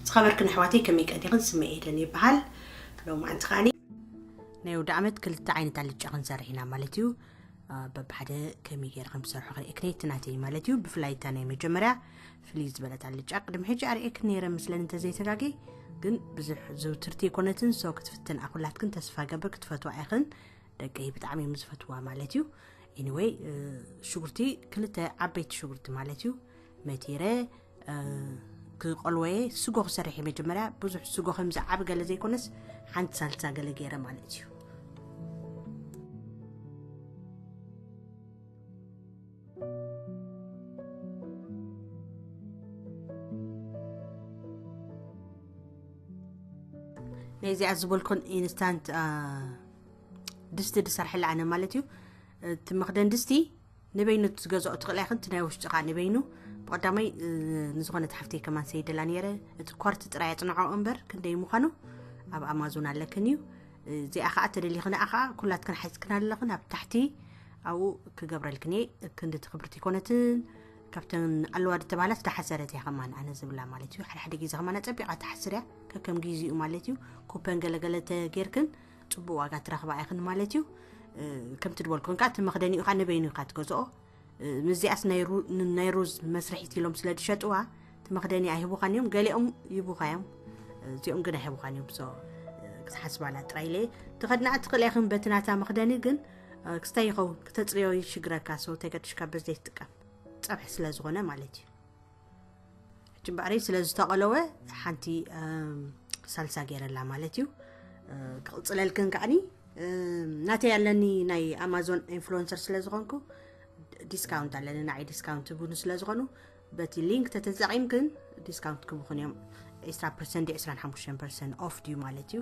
ዝኸበርክን ኣሕዋተይ ከመይ ቀኒኽን? ስመ ኤደን ይበሃል። ሎማዓንቲ ከዓኒ ናይ ወዲ ዓመት ክልተ ዓይነት ኣልጫ ክንሰርሕ ኢና ማለት እዩ። በብሓደ ከመይ ገይረ ከም ዝሰርሖ ክርእየክን እቲ ናተይ ማለት እዩ። ብፍላይ እታ ናይ መጀመርያ ፍልይ ዝበለት ኣልጫ ቅድሚ ሕጂ ኣርእየክን ነይረ ምስለን እንተዘይተጋጌ፣ ግን ብዙሕ ዝውትርቲ ኣይኮነትን። ሶ ክትፍትን ኣኹላትክን ተስፋ ገብር ክትፈትዋ ኢኽን። ደቀይ ብጣዕሚ እዮም ዝፈትዋ ማለት እዩ። Anyway፣ ሽጉርቲ ክልተ ዓበይቲ ሽጉርቲ ማለት እዩ መቲረ ክቆልወየ ስጎ ክሰርሕ እየ። መጀመርያ ብዙሕ ስጎ ከምዚ ዓብ ገለ ዘይኮነስ ሓንቲ ሳልሳ ገለ ገይረ ማለት እዩ። ነዚኣ ዝበልኩን ኢንስታንት ድስቲ ድሰርሐላ ኣነ ማለት እዩ። እቲ መኽደን ድስቲ ንበይኑ ትገዝኦ ትኽእላ ኢኽን፣ እቲ ናይ ውሽጢ ኸዓ ንበይኑ። ብቐዳማይ ንዝኾነት ሓፍተይ ከማን ሰይደላ ነይረ። እቲ ኳርቲ ጥራይ ኣጽንዖ እምበር ክንደይ ምዃኑ ኣብ ኣማዞን ኣለክን እዩ። እዚኣ ኸዓ ተደሊኽን ኸዓ ኩላትክን ሓዝክን ኣለኽን ኣብ ታሕቲ ኣብኡ ክገብረልክን እየ። ክንዲ ትኽብርቲ ኮነትን ካብተን ኣለዋ ዝተባህላት ዝሓሰረት እያ ከማን ኣነ ዝብላ ማለት እዩ። ሓደ ሓደ ግዜ ከማን ኣጸቢቓ ትሓስር እያ ከከም ግዜኡ ማለት እዩ። ኩፐን ገለገለ ተጌርክን ጽቡቕ ዋጋ ትረኽባ ኢኽን ማለት እዩ። ከምቲ ድበልኩን ከዓ እቲ መኽደኒኡ ከዓ ንበይኑ ኢኻ ትገዝኦ። ምስዚኣስ ናይ ሩ- ናይ ሩዝ መስርሒት ኢሎም ስለ ዝሸጥዋ እቲ መኽደኒ ኣይህቡኻን እዮም። ገሊኦም ይቡኻ እዮም፣ እዚኦም ግን ኣይህቡኻን እዮም። ሶ ክትሓስባላ ጥራይ ኢለ። ትኸድና ትኽእላ ኢኽን በቲ ናታ መኽደኒ ግን ክስታይ ይኸውን ክተፅርዮ ይሽግረካ። ሶ ተገድሽካ በዘይ ትጥቀም ፀብሒ ስለ ዝኾነ ማለት እዩ። ሕጂ እምበኣረይ ስለ ዝተቐለወ ሓንቲ ሳልሳ ገይረላ ማለት እዩ። ክቕፅለልክን ከዓኒ ናተይ ኣለኒ ናይ ኣማዞን ኢንፍሉንሰር ስለ ዝኾንኩ ዲስካውንት ኣለኒ። ንዓይ ዲስካውንት ቡን ስለ ዝኾኑ በቲ ሊንክ ተተጠቂምክን ዲስካውንት ክቡኽን እዮም። ዒስራ ፐርሰንት ዲ ዒስራን ሓሙሽተን ፐርሰንት ኦፍ ድዩ ማለት እዩ።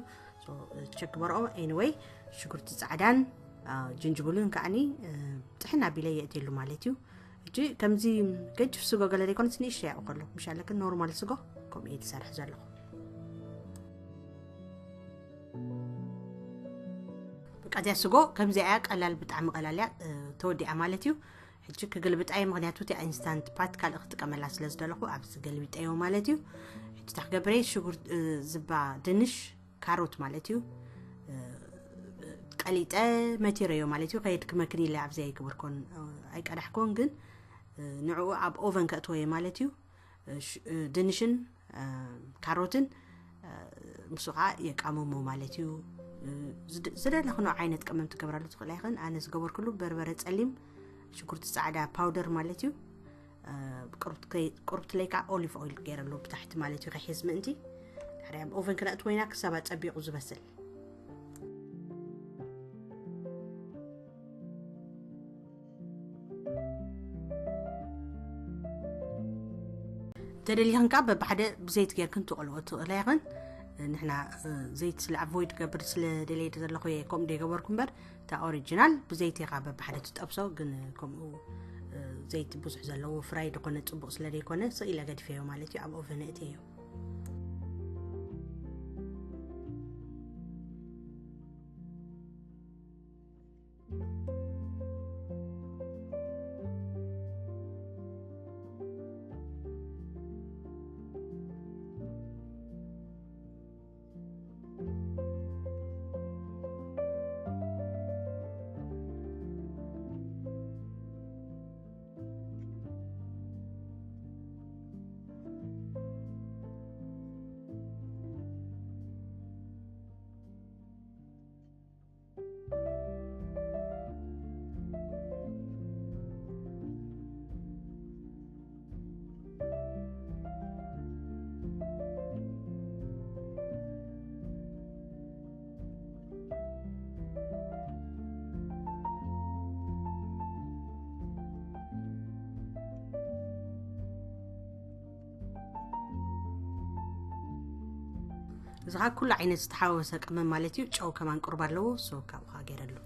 ቸክ በርኦ። ኤኒወይ ሽጉርቲ ፃዕዳን ጅንጅብሉን ከዓኒ ጥሕና ቢለ የእትየሉ ማለት እዩ። ሕጂ ከምዚ ገጅፍ ስጎ ገለ ዘይኮነስ ንእሽተይ ያው ከሎ ምሽ ኣለክን ኖርማል ስጎ ከምኡ እየ ዝሰርሕ ዘለኹ። በቃ እዚኣ ስጎ ከምዚኣ እያ፣ ቀላል፣ ብጣዕሚ ቀላል እያ፣ ተወዲኣ ማለት እዩ። ሕጂ ክገልብጣ እየ፣ ምኽንያቱ እቲኣ ኢንስታንት ፓት ካልእ ክጥቀመላ ስለ ዝደለኹ ኣብዚ ገልቢጠዮ ማለት እዩ። ሕጂ ታክገብረ ሽጉር ዝባ ድንሽ ካሮት ማለት እዩ። ቀሊጠ መቲረዮ ማለት እዩ። ከየድክመክን ኢለ ኣብዚ ኣይገበርኮን ኣይቀዳሕኮን፣ ግን ንዕኡ ኣብ ኦቨን ከእትወየ ማለት እዩ። ድንሽን ካሮትን ምስኡ ከዓ የቃመሞ ማለት እዩ። ዝደለኽኖ ዓይነት ቀመም ትገብራሉ ትኽእላ ይኽን። ኣነ ዝገበርኩሉ በርበረ ፀሊም፣ ሽጉርቲ ፃዕዳ ፓውደር ማለት እዩ። ቁርብትለይ ከዓ ኦሊቭ ኦይል ገይረሉ ብታሕቲ ማለት እዩ ከሕዝ ምእንቲ። ድሕሪ ኣብ ኦቨን ክነእትወ ኢና ክሳብ ኣፀቢቑ ዝበስል። ተደሊኽን ከዓ በብሓደ ብዘይቲ ጌርክን ትቆልኦ ትኽእላ ይኽን። ንሕና ዘይቲ ስለ ኣቮይድ ገብር ስለ ደለየ ዘለኹ እየ ከምኡ ደይገበርኩ እምበር እታ ኦሪጂናል ብዘይቲ ኢኻ በብሓደ ትጠብሶ። ግን ከምኡ ዘይቲ ብዙሕ ዘለዎ ፍራይ ዝኾነ ፅቡቕ ስለ ደይኮነ ስኢለ ገዲፈዮ ማለት እዩ። ኣብ ኦቨን እእትየዮ። እዚ ኸዓ ኩሉ ዓይነት ዝተሓወሰ ቀመም ማለት እዩ። ጨው ከማን ቁርብ ኣለዎ። ሶ ካብኡ ኸዓ ገይረሉ።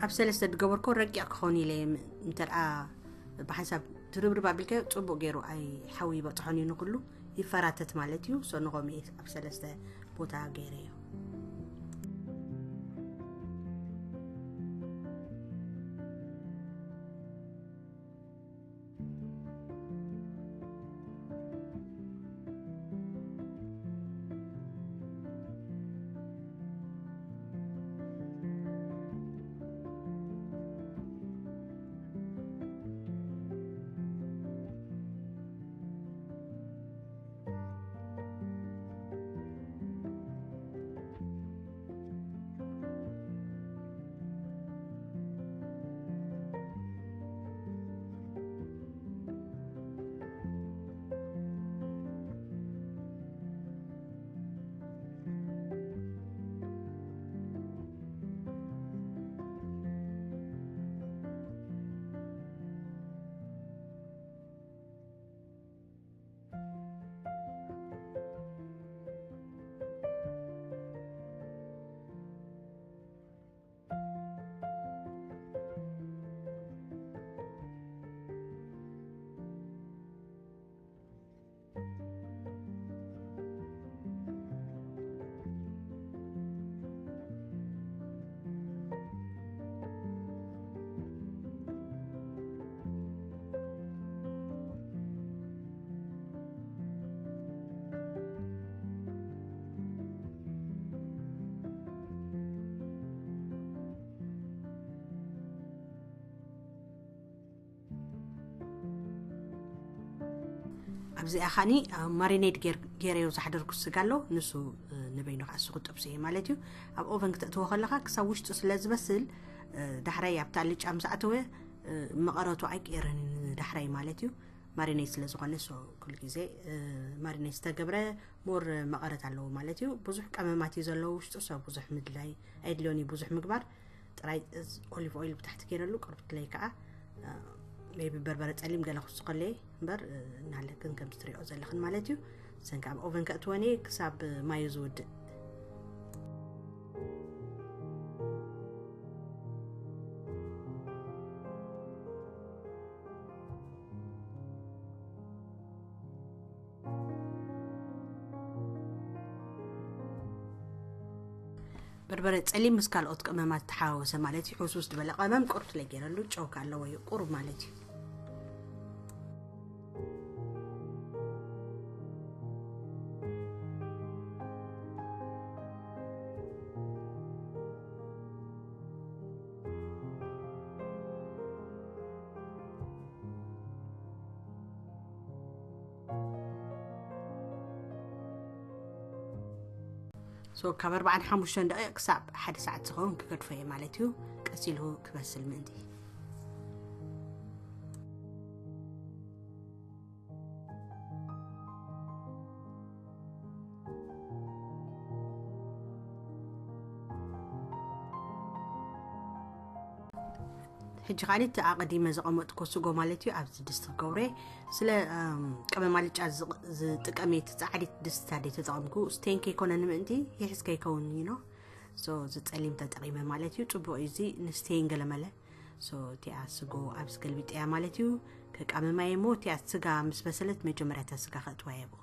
ኣብ ሰለስተ ዝገበርኮ ረቂቕ ክኸውን ኢለ እየ። ም- እንተ ደኣ ብሓንሳብ ድርብርብ ኣቢልካዮ ጽቡቕ ገይሩ ኣይ ሓዊ ይበጽሖን እዩ፣ ንኹሉ ይፈራተት ማለት እዩ። ሶ ንኸምኡ እየ ኣብ ሰለስተ ቦታ ገይረዮ። ኣብዚኣ ኻኒ ማሪኔድ ገይረዮ ዝሓደርኩ ስጋ ኣሎ። ንሱ ንበይኑ ከዓ ስኹ ጥብሲ እየ ማለት እዩ። ኣብ ኦቨን ክተእትዎ ከለኻ ክሳብ ውሽጡ ስለ ዝበስል፣ ዳሕራይ ኣብቲ ኣልጫ ምስ ኣተወ መቐረቱ ኣይቅየርን ዳሕራይ ማለት እዩ። ማሪኔት ስለ ዝኾነ ኩሉ ግዜ ማሪኔት ዝተገብረ ሞር መቐረት ኣለዎ ማለት እዩ። ብዙሕ ቀመማት እዩ ዘለዎ ውሽጡ፣ ሰብ ብዙሕ ምድላይ ኣይድልዮን እዩ ብዙሕ ምግባር። ጥራይ ኦሊቭ ኦይል ብታሕቲ ገይረሉ ቅርብትለይ ከዓ ሜቢ በርበረ ፀሊም ገለ ክስኸለይ እምበር እናለ ግን ከምቲ ትሪኦ ዘለኽን ማለት እዩ። ሰንካ ኣብ ኦቨን ከእትወን እየ ክሳብ ማዩ ዝውድእ። በርበረ ጸሊም ምስ ካልኦት ቀመማት ተሓዋወሰ ማለት እዩ። ሕሱስ ዝበለ ቀመም ቁርት ለገይረሉ ጨው ካለዎ እዩ ቁሩብ ማለት እዩ። ሶ ካብ ኣርባዓን ሓሙሽተን ደቂቕ ክሳብ ሓደ ሰዓት ዝኸውን ክገድፎ እየ ማለት እዩ። ቀስ ኢሉ ክበስል ምእንቲ። ሕጂ ካልእ እቲ ኣቐዲመ ዘቐመጥኮ ስጎ ማለት እዩ ኣብዚ ድስቲ ክገብሮ እየ። ስለ ቀመም ኣልጫ ዝጥቀም እየ፣ እቲ ፃዕዲት ድስቲ ታደ ተጠቐምኩ። ስቴን ከይኮነኒ ምእንቲ ይሕዝ ከይከውን ዩ ኖ። ሶ ዝፀሊም ተጠቒመ ማለት እዩ። ፅቡቕ እዩ እዚ ንስቴን ገለመለ። ሶ እቲኣ ስጎ ኣብዚ ገልቢጠያ ማለት እዩ። ከቃመማ እየ እሞ እቲኣ ስጋ ምስ በሰለት መጀመርያ እታ ስጋ ከእትዋ እየ ብኡ።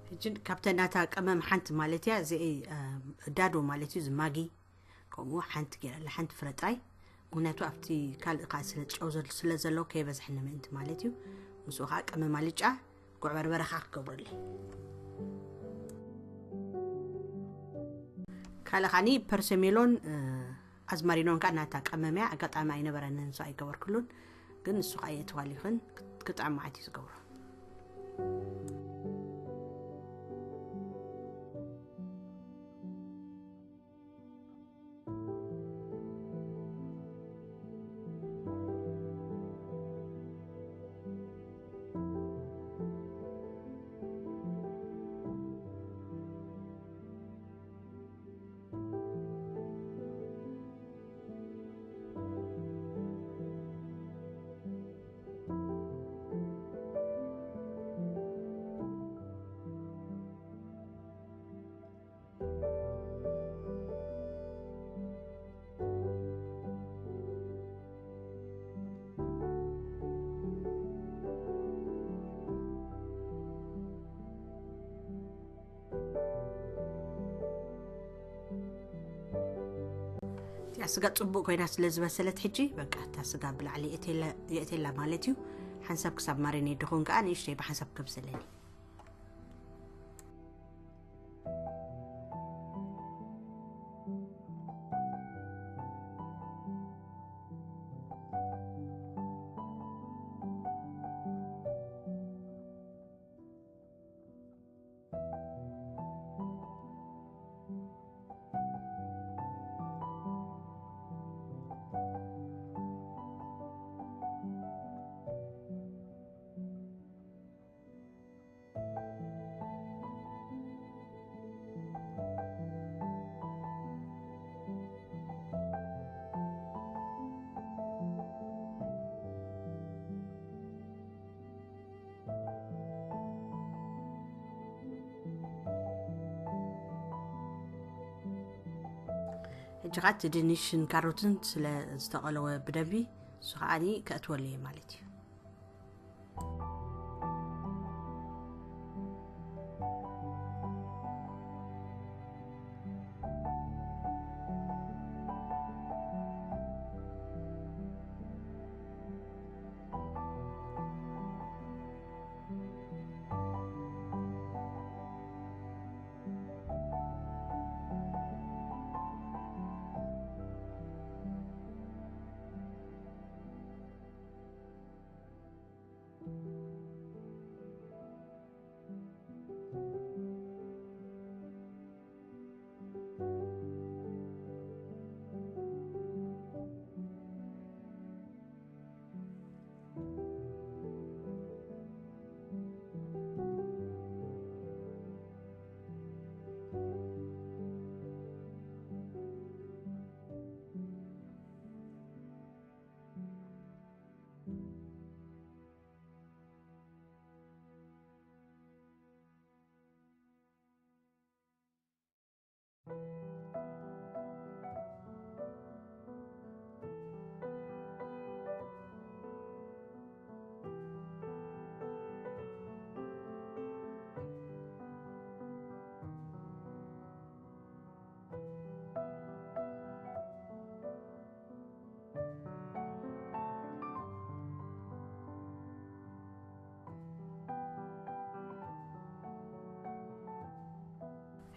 ሕጂ ካብተ ናታ ቀመም ሓንቲ ማለት እያ እዚ ዳዶ ማለት እዩ ዝማጊ ከምኡ ሓንቲ ገይረላ ሓንቲ ፍረ ጥራይ። ምክንያቱ ኣብቲ ካልእ ከዓ ስለ ጨው ስለ ዘሎ ከይበዝሐኒ ምእንቲ ማለት እዩ። ምስኡ ከዓ ቀመም ኣልጫ ጉዕ በርበረ ከዓ ክገብረለይ። ካልእ ከዓኒ ፐርሰሜሎን ኣዝማሪኖን ከዓ ናታ ቀመምያ ኣጋጣሚ ኣይነበረንን ንሱ ኣይገበርክሉን። ግን ንሱ ከዓ የእትዋል ይኽን ክጥዕም መዓት እዩ ዝገብሮ። ስጋ ጽቡቅ ኮይና ስለ ዝበሰለት ሕጂ በቃ እታ ስጋ ብላዕሊ የእቴላ ማለት እዩ። ሓንሳብ ክሳብ ማሪኔት ድኾን ከዓ ንእሽተይ ብሓንሳብ ከብሰለኒ። ሕጂ ኸዓ እቲ ድንሽን ካሮትን ስለ ዝተቐለወ ብደንቢ እሱ ኸዓኒ ከእትወሉ እየ ማለት እዩ።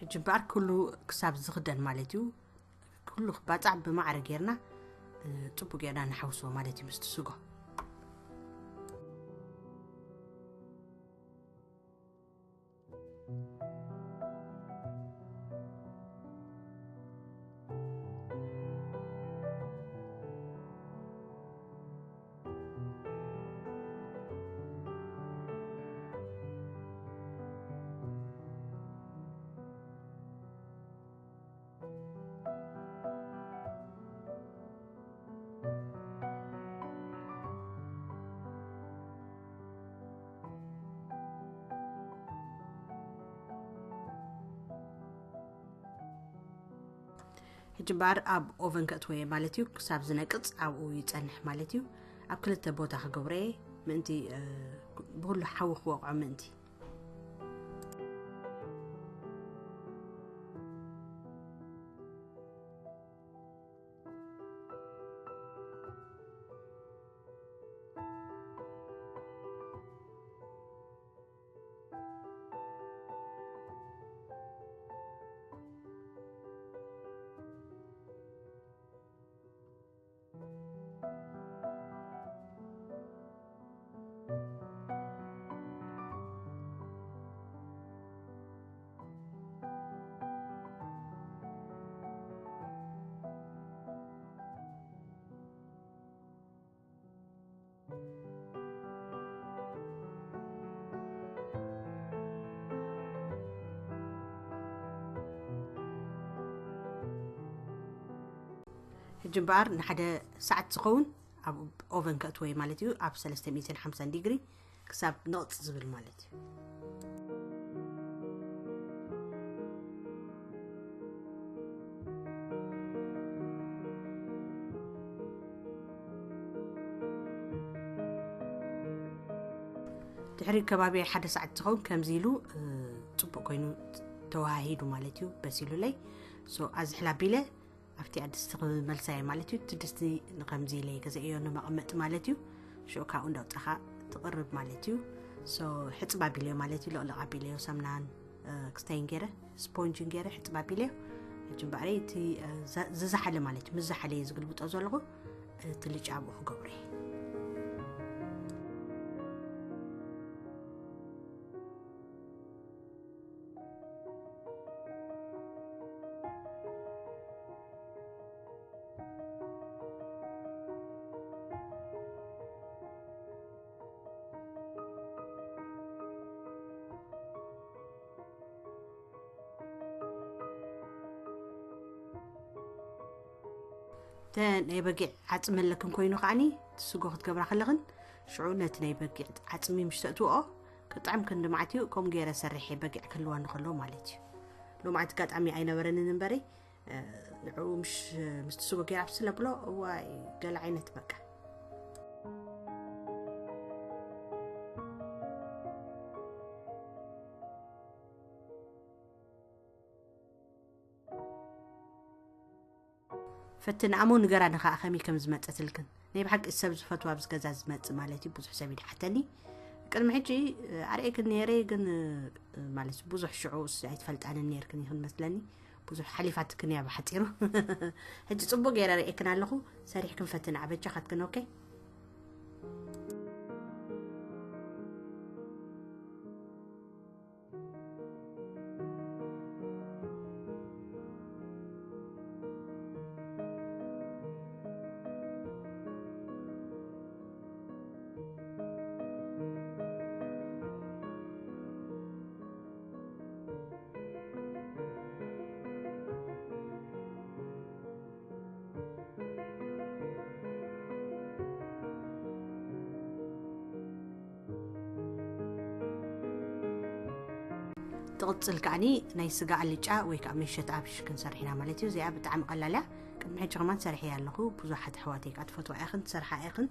ሕጂ እምበኣር ኩሉ ክሳብ ዝኽደን ማለት እዩ። ኩሉ ክባፃዕ ብማዕረ ጌርና፣ እ፣ ፅቡቅ ጌርና ንሓውስዎ ማለት እዩ ምስቲ ስጎ። ሕጂ እምበኣር ኣብ ኦቨን ከእትወየ ማለት እዩ። ክሳብ ዝነቅጽ ኣብኡ ይጸንሕ ማለት እዩ። ኣብ ክልተ ቦታ ክገብረየ ምእንቲ፣ እ፣ ብኹሉ ሓዊ ክወቕዖ ምእንቲ። ሕጂ እምበኣር ንሓደ ሰዓት ዝኸውን ኣብ ኦቨን ከእትወይ ማለት እዩ፣ ኣብ ሰለስተ ሚእትን ሓምሳን ዲግሪ ክሳብ ንቕፅ ዝብል ማለት እዩ። ድሕሪ ከባቢ ሓደ ሰዓት ዝኸውን ከምዚ ኢሉ፣ እ፣ ጽቡቕ ኮይኑ ተወሃሂዱ ማለት እዩ፣ በሲሉለይ። ሶ፣ ኣዝሕል ኣቢለ ኣብቲ ኣድስቲ ክመልሳ እየ ማለት እዩ። እቲ ድስቲ ንከምዚ ኢለ ገዛእዮ ንመቐመጢ ማለት እዩ። ሽዑ ካብኡ እንዳውፃኻ ትቕርብ ማለት እዩ። ሶ ሕፅብ ኣቢለዮ ማለት እዩ። ልቕልቕ ኣቢለዮ ሰምናን ክስታይን ገይረ፣ ስፖንጅን ገይረ ሕፅብ ኣቢለዮ። ሕጂ እምበኣር እቲ ዝዛሓለ ማለት እዩ፣ ምስ ዝዛሓለ እየ ዝግልብጦ ዘለኹ። እቲ ልጫ ኣብኡ ክገብሮ እየ። እተ ናይ በጊዕ ዓፅሚ ኣለክን ኮይኑ ከዓኒ፣ እቲ ስጎ ክትገብራ ከለኽን ሽዑ ነቲ ናይ በጊዕ ዓፅሚ ምሽ ተእትውኦ ክጥዕም ክንዲ ማዓት እዩ። ከምኡ ገይረ ሰሪሐ በጊዕ ክህልወኒ ከሎ ማለት እዩ። ሎማዓት ኣጋጣሚ ኣይነበረንን እምበሪ፣ ንዕኡ ምሽ ምስቲ ስጎ ገይራ ኣብስለ ብሎ እዋይ፣ ገለ ዓይነት በቃ። ፈትን ኣሞ ንገራኒ ከኣ ከመይ ከም ዝመጸትልክን። ናይ ብሓቂ ሰብ ዝፈትዋ ኣብዚ ገዛ ዝመጽእ ማለት እዩ። ብዙሕ ሰብ ይድሓተኒ። ቅድሚ ሕጂ ኣርእየክን ነይረ፣ ግን ማለት ብዙሕ ሽዑ ኣይትፈልጣንን ነይርክን ኢኽን መስለኒ። ብዙሕ ሓሊፋትክን እያ ብሓጺሩ። ሕጂ ጽቡቕ ገይረ ርእየክን ኣለኹ። ሰሪሕክን ፈትን ኣበጃኻትክን። ኦኬ። ትቕጽል ከዓኒ ናይ ስጋ ኣልጫ ወይ ከዓ መሸት ኣብሽ ክንሰርሕ ኢና ማለት እዩ። እዚኣ ብጣዕሚ ቀላል እያ። ቅድሚ ሕጂ ከማን ሰሪሐያ ኣለኹ። ብዙሓት ኣሕዋተይ ከዓ ትፈትዋ ኢኽን ትሰርሓ ኢኽን።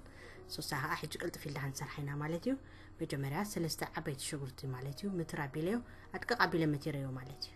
ሶሳ ከዓ ሕጂ ቅልጥፍ ኢልና ክንሰርሓ ኢና ማለት እዩ። መጀመርያ ሰለስተ ዓበይቲ ሽጉርቲ ማለት እዩ ምትር ኣቢለዮ፣ ኣድቅቕ ኣቢለ መቲረዮ ማለት እዩ።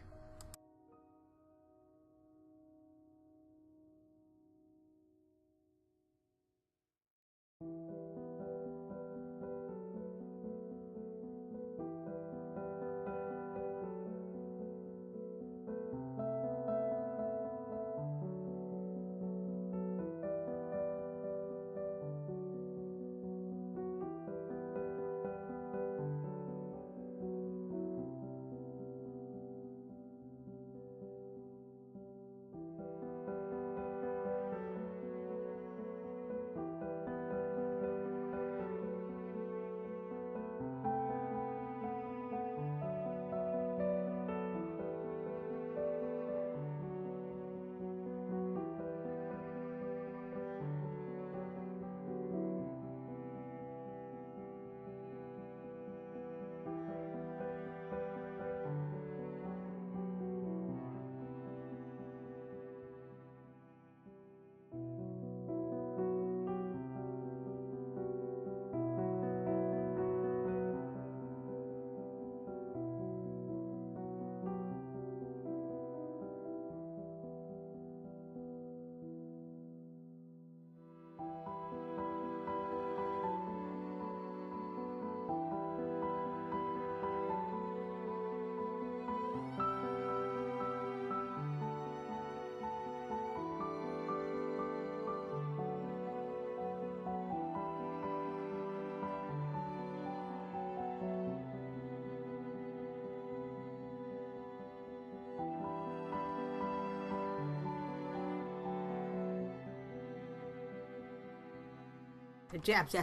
ሕጂ ኣብዚኣ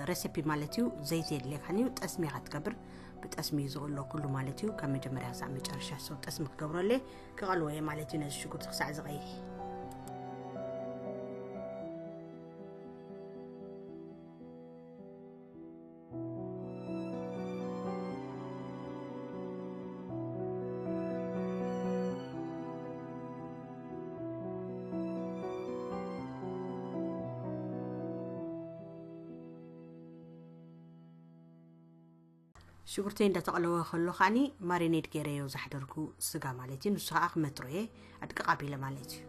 ረሲፒ ማለት እዩ፣ ዘይቲ የድልየካን እዩ። ጠስሚ ኢኻ ትገብር፣ ብጠስሚ እዩ ዝቕሎ ኩሉ ማለት እዩ። ካብ መጀመርያ ክሳዕ መጨረሻ ሰው ጠስሚ ክገብረሉ እየ። ክቐልዎ እየ ማለት እዩ፣ ነዚ ሽጉርቲ ክሳዕ ዝቐይሕ። ሽጉርተይ እንዳተቐለወ ከሎ ከዓኒ ማሪኔድ ገይረዮ ዝሓደርኩ ስጋ ማለት እዩ። ንሱ ከዓ ክመትሮ እየ፣ ኣድቅቕ ኣቢለ ማለት እዩ።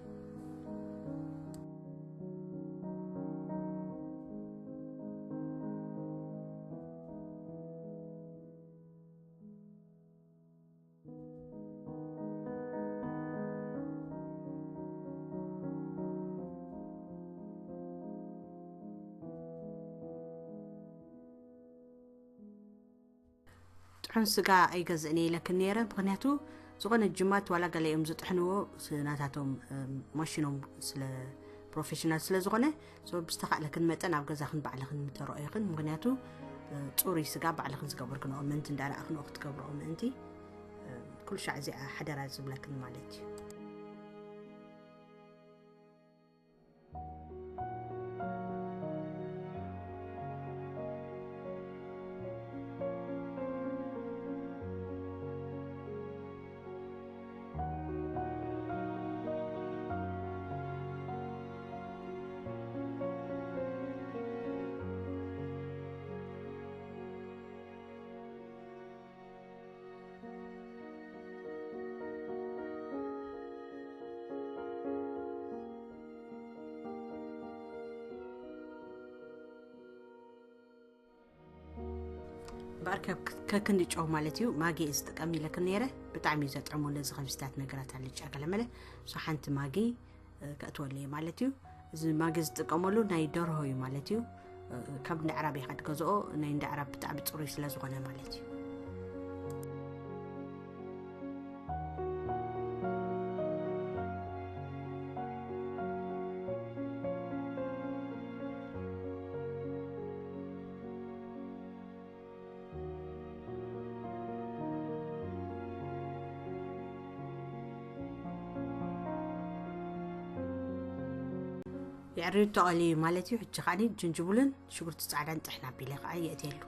ጥሑን ስጋ ኣይገዝእን እየ ኢለክን ነይረ። ምኽንያቱ ዝኾነ ጅማት ዋላ ገለ እዮም ዝጥሕንዎ፣ ስ-፣ ናታቶም፣ እም፣ ማሽኖም ስለ ፕሮፌሽናል ስለ ዝኾነ፣ ሶ ብዝተኻእለክን መጠን ኣብ ገዛኽን ባዕልኽን ምተረኦይኽን። ምኽንያቱ፣ እ፣ ጽሩይ ስጋ ባዕልኽን ዝገበርክንኦ ምእንቲ እንዳረኣኽንኦ ክትገብርኦ ምእንቲ፣ እ፣ ኩሉ ሻዕ እዚኣ ሓደራ ዝብለክን ማለት እዩ። እምበኣር ከ-፣ ከክንዲ ጨው ማለት እዩ። ማጊ እየ ዝጥቀም ኢለክን ነይረ። ብጣዕሚ እዩ ዘጥዕሞ ነዚ ከብስታት ነገራት ኣልጫ ገለመለ። ሶ ሓንቲ ማጊ፣ እ፣ ከእትወሉ እየ ማለት እዩ። እዚ ማጊ ዝጥቀመሉ ናይ ደርሆ እዩ ማለት እዩ። እ፣ ካብ እንዳ ዕራብ ኢኻ ትገዝኦ፣ ናይ እንዳ ዕራብ ብጣዕሚ ጽሩይ ስለ ዝኾነ ማለት እዩ። የዕርዩ ተቐልዩ ማለት እዩ። ሕጂ ከዓኒ ጅንጅብልን ሽጉርቲ ጻዕዳን ጥሕን ኣቢለ ከኣ የእትየሉ።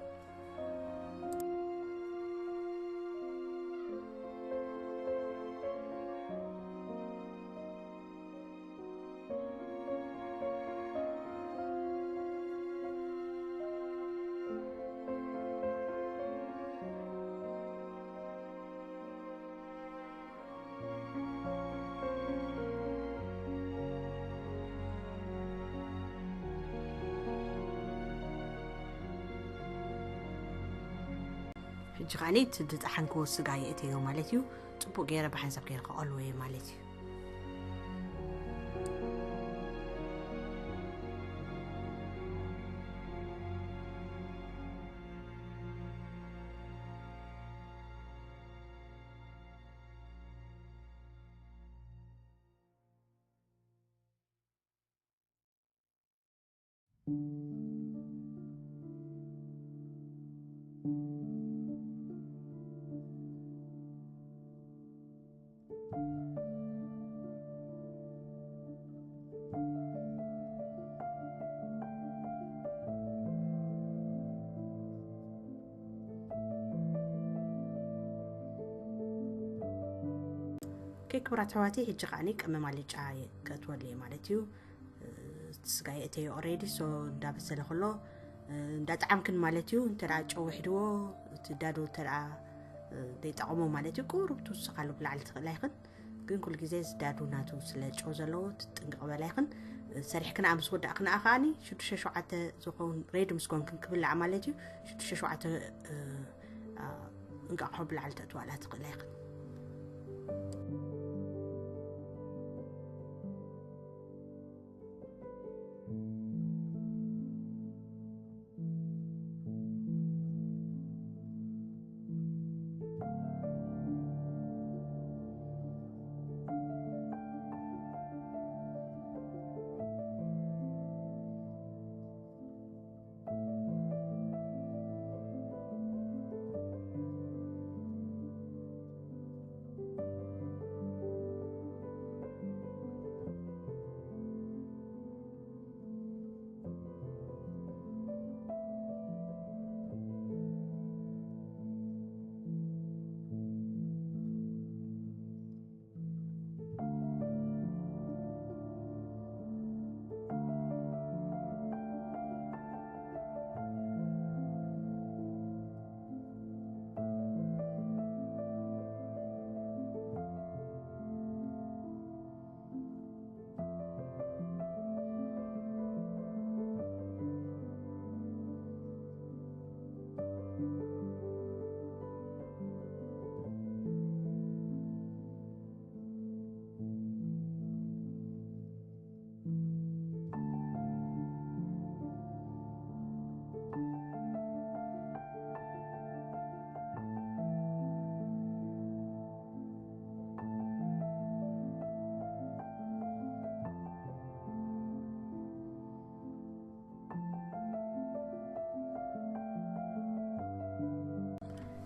ሕጂ ከዓኒ እቲ ዝጠሓንክዎ ስጋ የእተዮ ማለት እዩ። ጽቡቕ ገይረ ብሓንሳብ ገይረ ከቐልዎ እየ ማለት እዩ። ኦኬ፣ ክቡራት ኣሕዋተይ፣ ሕጂ ከዓኒ ቀመም ኣልጫ ከእትወሉ እየ ማለት እዩ። እ፣ እቲ ስጋ የእተዮ ኦሬዲ፣ ሶ እንዳበሰለ ከሎ፣ እ፣ እንዳጠዓምክን ማለት እዩ። እንተ ደኣ ጨው ውሒድዎ፣ እቲ ዳዶ እንተ ደኣ፣ እ፣ ዘይጠቐሞ ማለት እዩ፣ ቁሩብ ትውስኻሉ ብላዕሊ ትኽእላ ኢኽን። ግን ኩሉ ግዜ እዚ ዳዱ ናቱ ስለ ጨው ዘለዎ ትጥንቀቕ በላ ኢኽን። እ፣ ሰሪሕክን ምስ ወዳእክን ከዓኒ ሽዱሽተ ሸውዓተ ዝኸውን ሬዲ ምስ ኮንክን ክብላዕ ማለት እዩ። ሽዱሽተ ሸውዓተ፣ እ፣ ኣ፣ እንቃቑሖ ብላዕሊ ተእትዋላ ትኽእላ ኢኽን።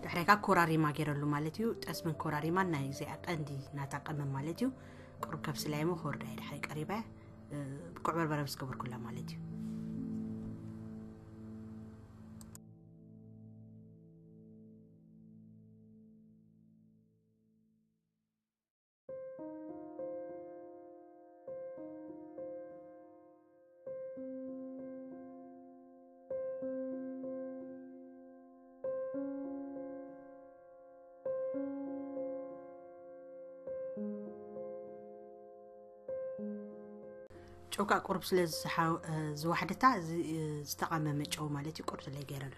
ድሕሪካ ኮራሪማ ገይረሉ ማለት እዩ። ጠስምን ኮራሪማን ናይ እዚኣ ቀንዲ ናታ ቀመም ማለት እዩ። ቁሩብ ከብስላ እሞ ክወርዳ እየ ድሕሪ ቀሪባ፣ እ፣ ብቁዕ በርበረ ምስ ገበርኩላ ማለት እዩ። ጨውካ ቁሩብ ስለ ዝሓው-፣ እ፣ ዝዋሕደታ፣ ዝ-፣ እ፣ ዝተቐመመ ጨው ማለት እዩ፣ ቁርጥለይ ገይረሉ።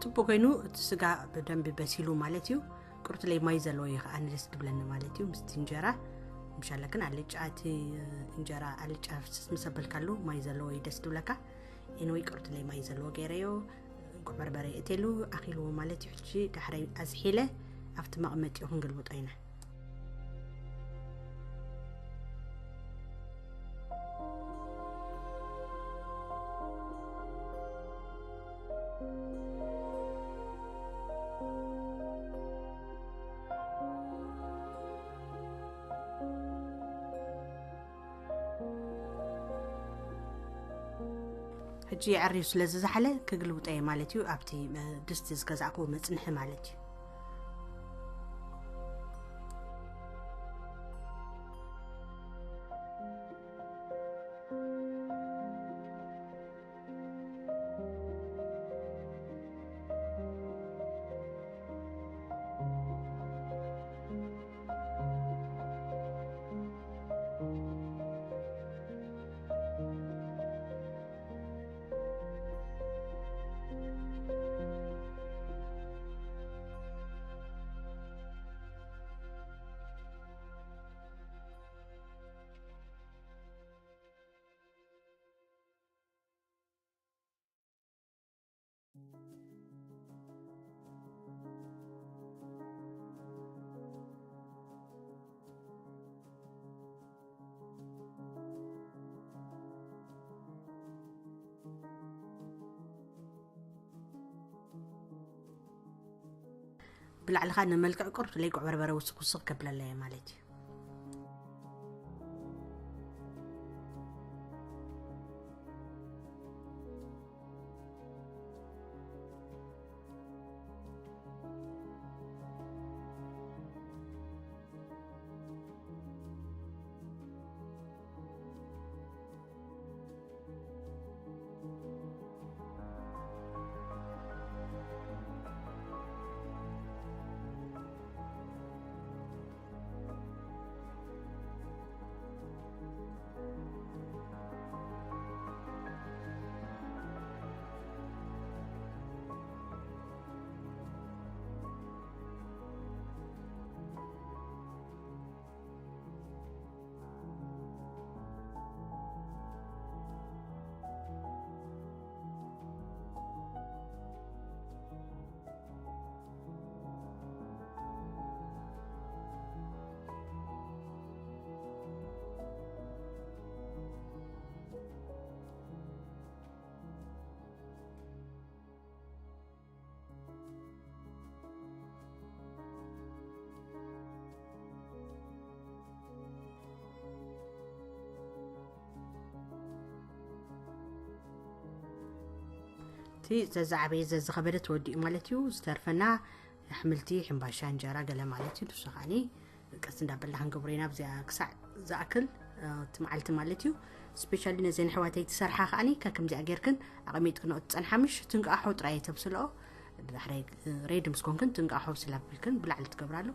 ጽቡቅ ኮይኑ እቲ ስጋ ብደንቢ በሲሉ ማለት እዩ። ቁርጥለይ ማይ ዘለዎ እዩ ከኣ ደስ ድብለኒ ማለት እዩ። ምስቲ እንጀራ ምሻለ ግን ኣልጫ፣ እቲ እንጀራ ኣልጫ ፍስስ ምስ ኣበልካሉ ማይ ዘለዎ እዩ ደስ ድብለካ። ኤንወይ ቁርጥለይ ማይ ዘለዎ ገይረዮ፣ እንቁዕ በርበረ እቴሉ ኣኺልዎ ማለት እዩ። ሕጂ ዳሕረይ ኣዝሒለ ኣብቲ መቐመጢኡ ክንገልብጦ ኢና። ሕጂ የዕርዩ ስለ ዝዛሓለ ክግልብጦ እየ ማለት እዩ። ኣብቲ፣ እ፣ ድስቲ ዝገዛእክዎ መጽንሒ ማለት እዩ። ብላዕልኻ ንመልክዕ ቁርጥለይ ጉዕ በርበረ ውስኽ ውስኽ ከብለለየ ማለት እዩ። እቲ ዘዝዓበየ ዘዝኸበደ ተወዲኡ ማለት እዩ። ዝተርፈና ኣሕምልቲ፣ ሕምባሻ፣ እንጀራ፣ ገለ ማለት እዩ። ንሱ ከዓኒ ቀስ እንዳበልና ክንገብሮ ኢና። ኣብዚኣ ክሳዕ ዝኣክል፣ እ፣ እቲ መዓልቲ ማለት እዩ። ስፔሻሊ ነዘን ኣሕዋተይ ትሰርሓ ከዓኒ ከከምዚኣ ጌርክን ኣቐሚጥክንኦ ትጸንሓ፣ ምሽ ትንቃሖ ጥራይ ተብስልኦ። ድሕረይ ሬዲ ምስ ኮንክን ትንቃ ሆብስላ ብልክን ብላዕሊ ትገብራሉ።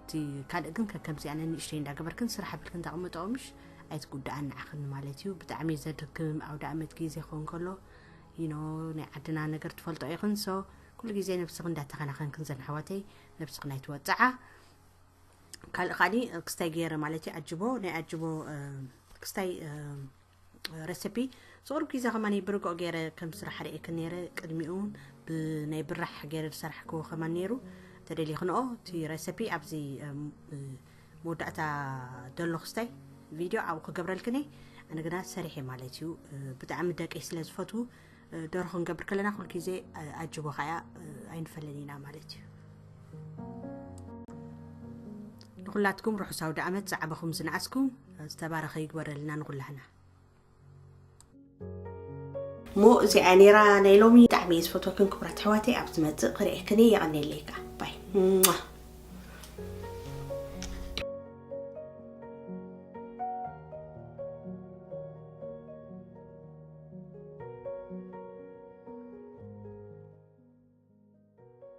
እቲ ካልእ ግን ከከምዚኣነ ንእሽተይ እንዳገበርክን ስራሕ ብልክን ተቐምጠኦ ምሽ ኣይትጉዳኣን ንዓኽን ማለት እዩ። ብጣዕሚ ዘድክም ኣውደ ኣመት ግዜ ክኸውን ከሎ ይኖ ናይ ዓድና ነገር ትፈልጦ ኢኽን። ሶ ኩሉ ግዜ ነብስኽን እንዳተኸናኸንክን ዘንሓዋተይ ነብስኽን ኣይትወፅዓ። ካልእ ካሊ ክስታይ ገይረ ማለት እዩ ኣጅቦ ናይ ኣጅቦ ክስታይ ረሲፒ ዝቕርብ ግዜ ከማን ብርግኦ ገይረ ከም ስራሕ ርእየክን ነይረ። ቅድሚኡ እውን ብናይ ብራሕ ገይረ ዝሰራሕክዎ ከማን ነይሩ። ተደሊኽንኦ እቲ ረሲፒ ኣብዚ መወዳእታ ዘሎ ክስታይ ቪድዮ ኣብኡ ክገብረልክን እየ። ኣነ ግና ሰሪሐ ማለት እዩ። ብጣዕሚ ደቀይ ስለ ዝፈትዉ ደርሆ ክንገብር ከለና ኩል ግዜ ኣጅቦ ከያ ኣይንፈለን ኢና ማለት እዩ። ንኹላትኩም ርሑስ ኣውደ ኣመት ዝዓበኹም ዝነኣስኩም ዝተባረኸ ይግበረልና ንኹላህና። እሞ እዚኣ ነይራ ናይ ሎሚ። ብጣዕሚ እየ ዝፈትወክን ክቡራት ኣሕዋተይ። ኣብ ዝመፅእ ክርእየክን እየ። የቐንየለይ ከዓ ባይ።